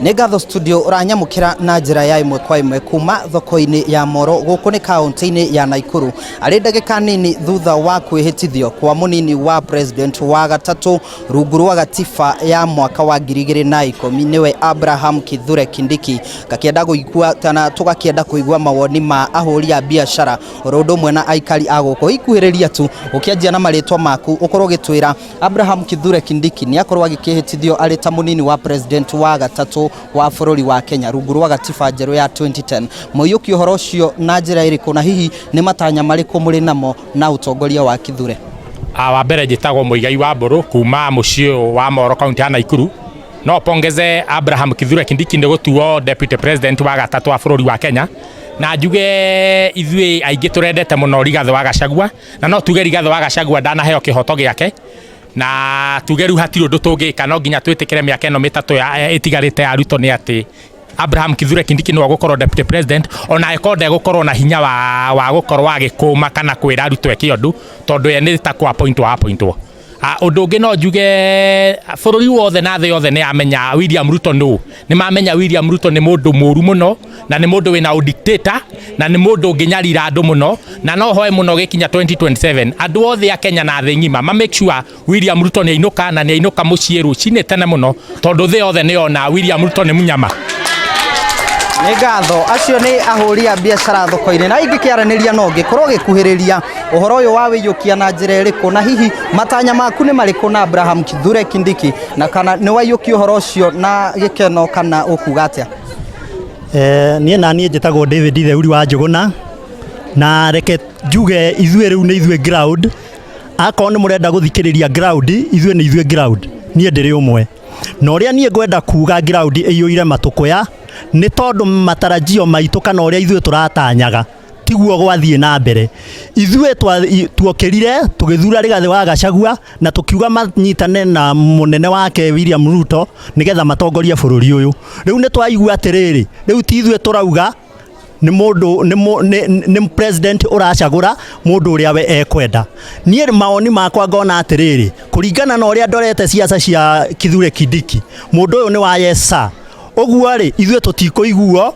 Nĩ ngatho studio ũranyamũkĩra na njĩra ya ĩmwe kwa ĩmwe kuma thoko-inĩ ya Moro gũkũ nĩ kaunti-inĩ ya Naikuru arĩ ndagĩka nini thutha wa kwĩhĩtithio kwa mũnini wa president wa gatatũ rungu rwa gatiba ya mwaka wa 2010 nĩwe Abraham Kithure Kindiki. Ngakĩenda kũigua kana tũgakĩenda kũigua mawoni ma ahũri a biacara oro ũndũ ũmwe na aikari a gũkũ. Ikuhĩrĩria tu ũkĩanjia na marĩtwa maku ũkorwo ũgĩtwĩra Abraham Kithure Kindiki nĩ akorwo agĩkĩhĩtithio arĩ ta mũnini wa president wa gatatũ wa bũrũri wa Kenya rungu rwa gatiba njerũ ya 2010. Mũiyũki ũhoro ũcio na njĩra ĩrĩkũ na hihi nĩ matanya marĩkũ mũrĩ namo na ũtongoria wa Kithure? Wa mbere njĩtagwo Mũigai wa Mbũrũ kuma mũciĩ ũyũ wa Moro kaunti ya Naikuru. No pongeze Abraham Kithure Kindiki nĩ gũtuo deputy president wa gatatũ wa bũrũri wa Kenya, na njuge ithuĩ aingĩ tũrendete mũno Rigathĩ wa Gachagua, na no tuge Rigathĩ wa Gachagua ndanaheo kĩhoto gĩake, na tuge rĩu hatirĩ ũndũ tũngĩka, no nginya twĩtĩkĩre mĩaka ĩno mĩtatũ ĩtigarĩte ya Ruto nĩ atĩ Abraham Kithure Kindiki nĩwe ũgũkorwo deputy president, ona angĩkorwo ndegũkorwo na hinya wa gũkorwo agĩkũma kana kwĩra Ruto eke ũndũ, tondũ ye nĩ ta kũ appoint wa appointwo. Ũndũ ũngĩ no njuge bũrũri wothe na thĩ yothe nĩ yamenya William Ruto nũ. Nĩ mamenya William Ruto nĩ mũndũ mũru mũno, na nĩ mũndũ wĩna ũdictator, na nĩ mũndũ ũngĩnyarira andũ mũno, na no hoe mũno gĩkinya 2027 andũ othe a Kenya na thĩ ng'ima ma make sure William Ruto nĩ ainũka, na nĩ ainũka mũciĩ rũcinĩ tene mũno, tondũ thĩ yothe nĩ yona William Ruto nĩ mũnyama. Nĩ ngatho. Acio nĩ ahũri a biacara thoko-inĩ, na ingĩkĩaranĩria na ũngĩ korwo ũgĩkuhĩrĩria ũhoro ũyũ wa wĩiyũkia na njĩra ĩrĩkũ, na hihi matanya maku nĩ marĩkũ na Abraham Kithure Kindiki, na kana nĩ waiyũkia ũhoro ũcio na gĩkeno kana ũkuga atĩa? Niĩ na niĩ njĩtagwo David Theuri wa Njũgũna, na reke njuge ithuĩ rĩu nĩ ithuĩ ground. Akorwo nĩ mũrenda gũthikĩrĩria ground, ithuĩ nĩ ithuĩ ground, niĩ ndĩrĩ ũmwe. Na ũrĩa niĩ ngwenda kuga ground ĩiyũire matũkũya nĩ tondũ matarajio maitũ kana ũrĩa ithuĩ tũratanyaga tiguo gwathiĩ na mbere. Ithuĩ tuokĩrire tũgĩthura Rigathĩ wa Gachagua na tũkiuga manyitane na mũnene wake William Ruto nĩgetha matongorie bũrũri ũyũ. Rĩu nĩ twaigua atĩrĩrĩ, rĩu ti ithuĩ tũrauga, nĩ mũndũ nĩ president ũracagũra mũndũ ũrĩa we ekwenda. Niĩ mawoni makwa ngona atĩrĩrĩ, kũringana na ũrĩa ndorete siasa cia Kithure Kindiki, mũndũ ũyũ nĩ wa yes sir. Ũguo rĩ, ithuĩ tũtikũiguo,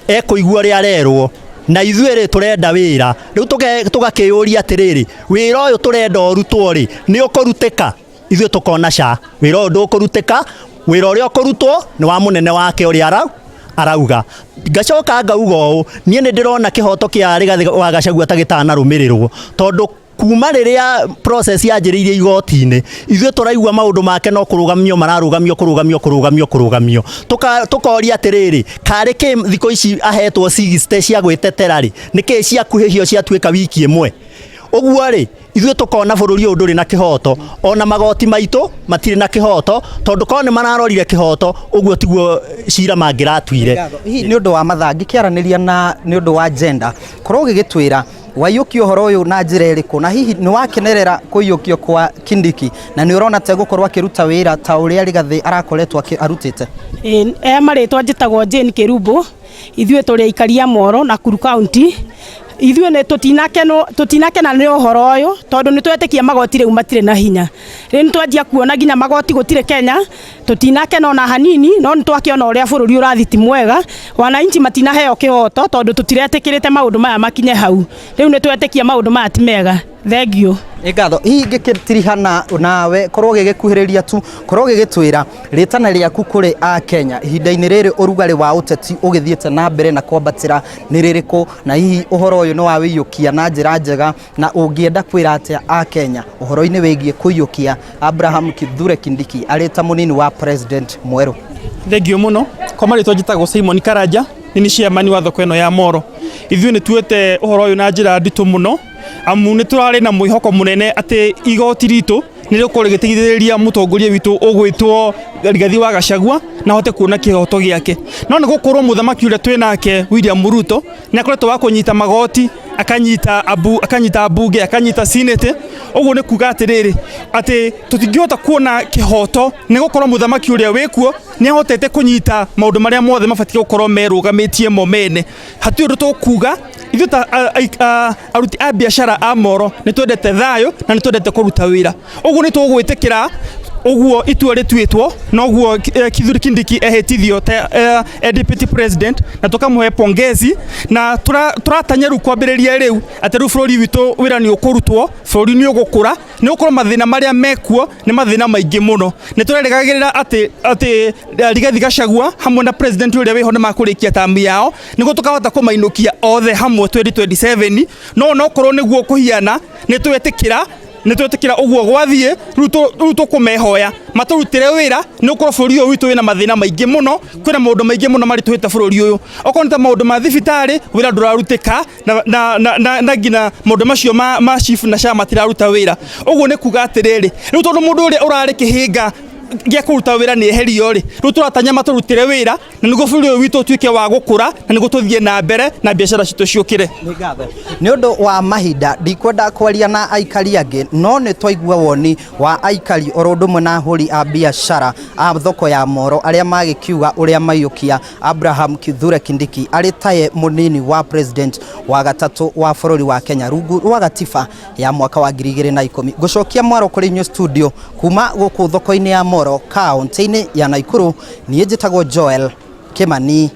ekũigua ũrĩa arerwo, na ithuĩ rĩ tũrenda wĩra. Rĩu tũgakĩyũria atĩrĩrĩ, wĩra ũyũ tũrenda ũrutwo rĩ, nĩ ũkũrutĩka? Ithuĩ tũkona ca, wĩra ũyũ ndũkũrutĩka, wĩra ũrĩa ũkũrutwo nĩ wa mũnene wake ũrĩa arauga. Ngacoka ngauga ũũ, niĩ nĩ ndĩrona kĩhoto kĩa Rigathĩ wa Gachagua ta gĩtanarũmĩrĩrwo, tondũ kuma rĩrĩa process yanjĩrĩirie igoti-inĩ, ithuĩ tũraigua maũndũ make no kũrũgamio mararũgamio, kũrũgamio, kũrũgamio, kũrũgamio. Tũkoria atĩrĩrĩ, karĩ kĩ thikũ ici ahetwo 60 cia gwĩtetera rĩ, nĩkĩ ciakuhĩhio ciatuĩka wiki ĩmwe? Ũguo rĩ, ithuĩ tũkona bũrũri ũyũ ndũrĩ na kĩhoto, ona magoti maitũ matirĩ na kĩhoto, tondũ korwo nĩ mararorire kĩhoto, ũguo tiguo cira mangĩratuire. Hihi nĩ ũndũ wa mathaa ngĩkĩaranĩria na nĩ ũndũ wa gender, korwo ũgĩgĩtwĩra waiyũkia ũhoro ũyũ na njĩra ĩrĩkũ, na hihi nĩ wakenerera kũiyũkio kwa Kindiki, na nĩ ũrona ta egũkorwo akĩruta wĩra ta ũrĩa Rigathĩ arakoretwo arutĩte? Ĩ marĩtwa njĩtagwo Jane Kĩrumbu, ithuĩ tũrĩ aikari a Moro Nakuru County. Ithuĩ nĩ tũtinakena nĩ ũhoro ũyũ tondũ nĩ twetĩkia magoti rĩu matirĩ na hinya. Rĩu nĩ twanjia kuona nginya magoti gũtirĩ Kenya, tũtinakena ona hanini, no nĩ twakĩona ũrĩa bũrũri ũrathiĩ ti mwega. Wananchi matinaheo kĩhoto tondũ tũtiretĩkĩrĩte maũndũ maya makinye hau. Rĩu nĩ twetĩkia maũndũ maya ti mega. Thengiũ. Nĩ ngatho. Hihi ngĩkĩtirihana nawe, korwo ũgĩgĩkuhĩrĩria tu, korwo ũgĩgĩtwĩra rĩtana rĩaku kũrĩ a Kenya ihinda-inĩ rĩrĩ ũrugarĩ wa ũteti ũgĩthiĩte na mbere na kwambatĩra nĩ rĩrĩkũ, na hihi ũhoro ũyũ nĩ wa wĩiyũkia na njĩra njega, na ũngĩenda kwĩra atĩa a Kenya ũhoro-inĩ wĩgiĩ kũiyũkia Abraham Kithure Kindiki arĩ ta mũnini wa president mwerũ? Thengiũ mũno. Kwa marĩtwa njĩtagwo Simon Karanja, nĩ niĩ chairman wa thoko ĩno ya Moro. Ithuĩ nĩ tuĩte ũhoro ũyũ na njĩra nditũ mũno, amu nĩ tũrarĩ na mwĩhoko mũnene atĩ igoti ritũ nĩ rĩgũkorwo rĩgĩteithĩrĩria mũtongoria witũ ũgwĩtwo Rigathi wa Gachagua na ahote kuona kĩhoto gĩake. No nĩ gũkorwo mũthamaki ũrĩa twĩ nake William Ruto nĩ akoretwo wa kũnyita magoti, akanyita abu, akanyita mbunge, akanyita senate. Ũguo nĩ kuga atĩrĩrĩ, atĩ tũtingĩhota kuona kĩhoto nĩ gũkorwo mũthamaki ũrĩa wĩkuo nĩ ahotete kũnyita maũndũ marĩa mothe mabatiĩ gũkorwo merũgamĩtie mo mene. Hatirĩ ũndũ tũkuga ithuĩ ta aruti a biacara a Moro nĩ twendete thayũ na nĩ twendete kũruta wĩra. Ũguo nĩ tũgwĩtĩkĩra Ũguo itua rĩtuĩtwo noguo Kithure Kindiki ehĩtithio ta deputy president, na tũkamũhe pongezi, na tũratanya rĩu kwambĩrĩria rĩu atĩ rĩu bũrũri witũ wĩra nĩ ũkũrutwo, bũrũri nĩ ũgũkũra, nĩ gũkorwo mathĩna marĩa mekuo nĩ mathĩna maingĩ mũno. Nĩ tũrerĩgagĩrĩra atĩ Rigathi Gachagua hamwe na president ũrĩa wĩho nĩ makũrĩkia tamu yao, nĩguo tũkahota kũmainũkia othe hamwe 2027. No onokorwo nĩguo kũhiana, nĩ twetĩkĩra ũguo gwathiĩ. Rĩu tũkũmehoya matũrutĩre wĩra, nĩ gũkorwo bũrũri ũyũ witũ wĩna mathĩna maingĩ mũno. Kwĩna maũndũ maingĩ mũno maritũhĩte bũrũri ũyũ, okorwo nĩ ta maũndũ ma thibitarĩ, wĩra ndũrarutĩka, na nginya maũndũ macio ma SHIF na SHA matiraruta wĩra. Ũguo nĩ kuga atĩrĩrĩ, rĩu tondũ mũndũ ũrĩa ũrarĩ kĩhĩnga gĩa kũruta wĩra nĩ eherio rĩ, rĩu tũratanya matũrutĩre wĩra, na nĩguo bũrũri ũyũ witũ ũtuĩke wa gũkũra, na nĩguo tũthiĩ na mbere na biacara citũ ciũkĩre. Nĩ ngatho nĩ ũndũ wa mahinda, ndikwenda kwaria na aikari angĩ, no nĩ twaigua woni wa aikari oro ũndũ ũmwe na ahũri a biacara a thoko ya Moro, arĩa magĩkiuga ũrĩa maiyũkia Abraham Kithure Kindiki arĩ taye mũnini wa president wa gatatũ wa bũrũri wa Kenya rungu rwa gatiba ya mwaka wa 2010. Ngũcokia mwaro kũrĩ inyuĩ studio kuma gũkũ thoko-inĩ ya Moro, kaunti-inĩ ya Nakuru. Niĩ njĩtagwo Joel Kimani.